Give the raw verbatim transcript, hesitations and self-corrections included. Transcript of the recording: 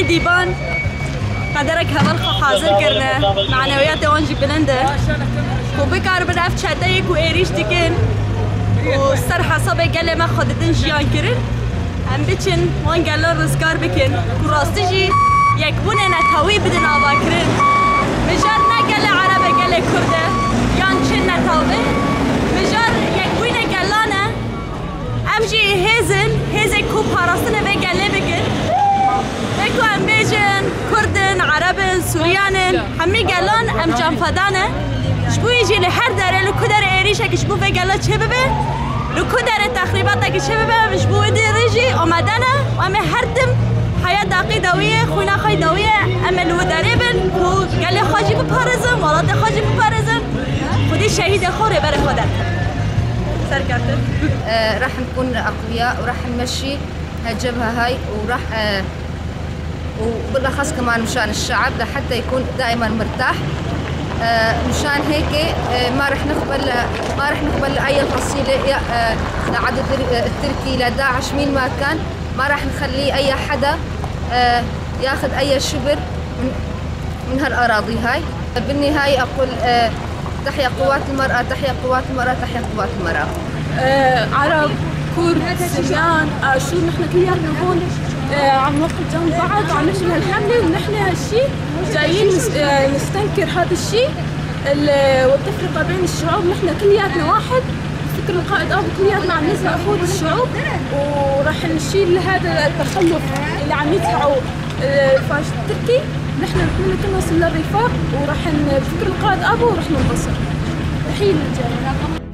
Dîban qederek heval xwe hazir kirine, manewiyatê wan jî bilind e. Ku bikaribin ev çeteyê ku êrîş dikin û ser hesabê gelê me xwe didin jiyan kirin. Em biçin wan gelan rizgar bikin ku rastî jî yekbûnê netewî bidin avakirin. Mijar ne gelê Ereb e, gelê Kurd e, yan çi netew be. Mijar yekbûnê gelan e. Em jî hêz in, hêzê ku parastinê vê gelê bikin. Vê ku em bêjin, Kurd in, Ereb in, Suryan in, hemî gelan em canfeda ne. Ji bo wî jî li her derê, li ku derê êrîşekî ji bo vê gela çêbibe, li ku derê texrîbatekî çêbibe, em ji bo wî derê jî amade ne û em ê her tim heya daqî dawiyê, xwîna xwe dawiyê, em ê li wî derê bin ku gelê xwe jî biparêzin, welatê xwe jî biparêzin. Xwedî şehîdê xwe rêberê xwe derkeve. Serkeftin. آه، راح نكون أقوياء وراح نمشي هالجبهة هاي وراح، آه، وبالأخص كمان مشان الشعب لحتى يكون دائمًا مرتاح. آه، مشان هيك، آه، ما رح نقبل، ما رح نقبل أي فصيلة، يا، آه، لعدو التر-، آه، التركي، لداعش، مين ما كان، ما رح نخلي أي حدا، آه، ياخد أي شبر من، من هالأراضي هاي. بالنهاية أقول، آه، تحيا قوات المرأة، تحيا قوات المرأة، تحيا قوات المرأة. آه، عرب، كرد، سريان، آشور، نحن كلياتنا هون، آه، عم نوقف جنب بعض وعم نشيل هالحملة، ونحن هالشي جايين نس-، آه، نستنكر هذا الشي ال-، والتفرقة بين الشعوب. نحن كلياتنا واحد، فكر القائد أبو، كلياتنا عم نزرع فوق الشعوب، ورح نشيل هذا التخلف اللي عم يزرعه الفاشل التركي. نحن رح نكون نوصل للرفاق، ورح ن-، بفكر القائد أبو ورح ننتصر. تحية للجميع.